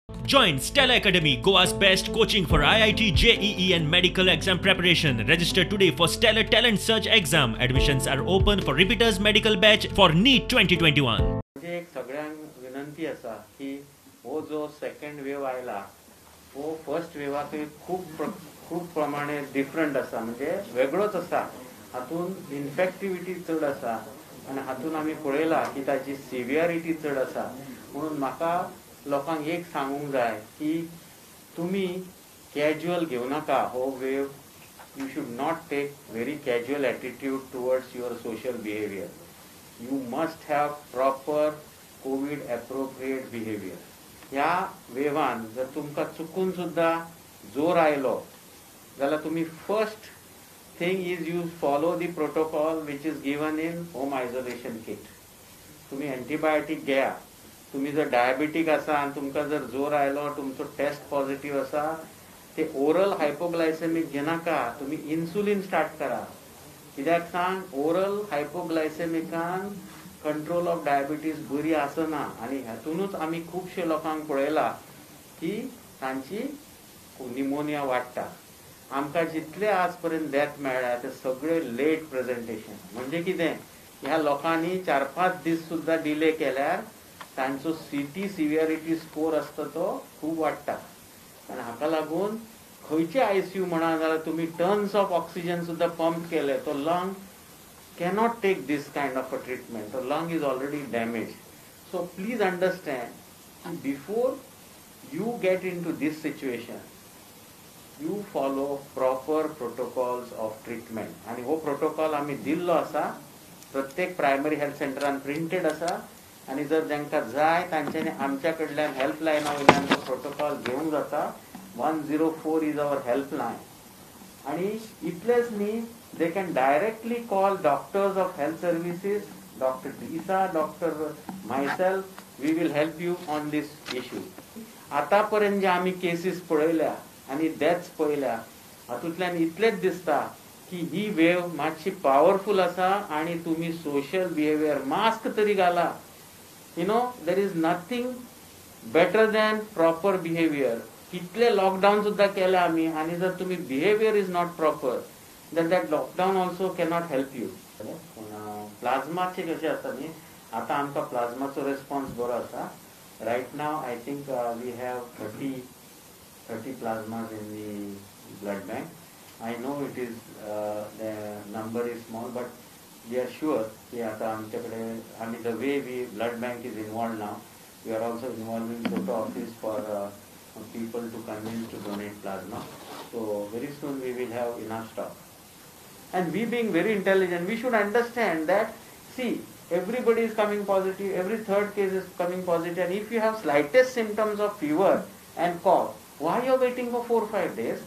Join Stella Academy, Goa's best coaching for IIT, JEE and medical exam preparation. Register today for Stellar Talent Search exam. Admissions are open for repeaters medical batch for NEET 2021. म्हणजे एक सगळ्यांक विनंती आसा की हो जो second वेव आयला हो फर्स्ट वेवाकय खूब खूब प्रमाणे डिफरंट आसा, म्हणजे वेगळोच आसा. हातून इन्फेक्टिविटी चड आसा आनी हातून आमी पळयला की ताची सिवियरिटी चड आसा. म्हणून म्हाका लोकांक एक सांगूंक जाय की तुमी कॅज्युअल घेवं नाका हो wave. You should not take very casual attitude towards your social behaviour. You must have proper COVID appropriate behaviour. ह्या वेवान जर तुमकां चुकून सुद्दां जोर आयलो जाल्यार तुमी first thing is you follow the protocol which is given in home isolation kit. तुमी एंटीबायोटीक घेया. तुमी जर डायबिटीक आसा आनी तुमकां जर जोर आयलो, तुमचो टेस्ट पॉझिटिव्ह आसा, ते ओरल हायपोग्लायसेमीक घेनाका, तुमी इन्सुलीन स्टार्ट करा. कित्याक सांग, ओरल हायपोग्लायसेमिकान कंट्रोल ऑफ डायबिटीज बरी आसना आनी हातूनच आमी खुबशे लोकांक पळयला की तांची निमोनिया वाडटा. आमकां जितले आज पर्यंत डेथ मेळ्ळ्या ते सगळे लेट प्रेजेंटेशन. म्हणजे कितें, ह्या लोकांनी 4-5 दीस सुद्दां डिले केल्यार तांचो सीटी सिवियरिटी स्कोर आसता तो खूब वाडटा. आनी हाका लागून खंयचे आयसीयू म्हणा जाल्यार तुमी टन्स ऑफ ऑक्सिजन सुद्दां पंप केले तो lung cannot take this kind of a treatment. The lung is already damaged. So please understand, before you get into this situation, you follow proper protocols of treatment. आणि हो protocol आमी दिल्लो आसा, प्रत्येक primary health सेंटरान printed आसा आनी जर जांकां जाय तांच्यांनी आमच्या कडल्यान हेल्पलायना वयल्यान तो प्रोटोकॉल घेवंक जाता. 104 is our helpline. आनी इतलेंच न्ही, they can directly call doctors of health services, Dr. D'Sa, Dr. myself, we will help you on this issue. आतापर्यंत जे आमी केसीस पळयल्या आनी डेथ्स पळयल्या हातूंतल्यान इतलेंच दिसता की ही वेव मातशी पावरफूल आसा आनी तुमी सोशल बिहेवियर, मास्क तरी घाला. You know, there is nothing better than proper behaviour. कितले लॉकडावन सुद्दां केले आमी आनी जर तुमी behaviour is not proper then that lockdown also cannot help you. पूण प्लाझ्माचे कशें आसा न्ही, आतां आमकां प्लाझ्माचो रेस्पॉन्स बरो आसा. Right now I think we have 30 plasmas in the blood bank. I know it is the number is small, but we are sure की आतां आमचे कडेन आमी the way we blood bank is involved now, we are also involving photo office for people to convince to donate plasma. So very soon we will have enough stock. And we being very intelligent, we should understand that, see, everybody is coming positive, every third case is coming positive, and if you have slightest symptoms of fever and cough, why you are waiting for 4 or 5 days?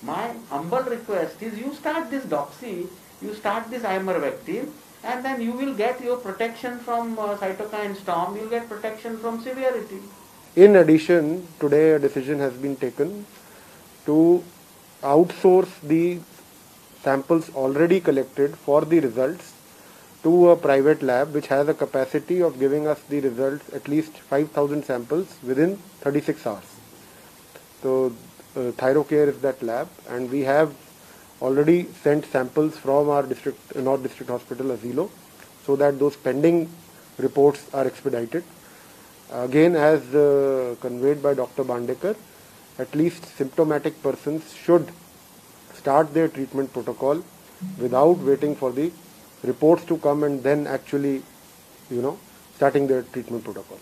My humble request is you start this doxy, you start this ivermectin, and then you will get your protection from cytokine storm, you will get protection from severity. In addition, today a decision has been taken to outsource the samples already collected for the results to a private lab which has a capacity of giving us the results, at least 5,000 samples within 36 hours. So Thyrocare is that lab, and we have already sent samples from our district, North District Hospital, Azilo, so that those pending reports are expedited. Again, as conveyed by Dr. Bandekar, at least symptomatic persons should start their treatment protocol without waiting for the reports to come and then actually, you know, starting their treatment protocol.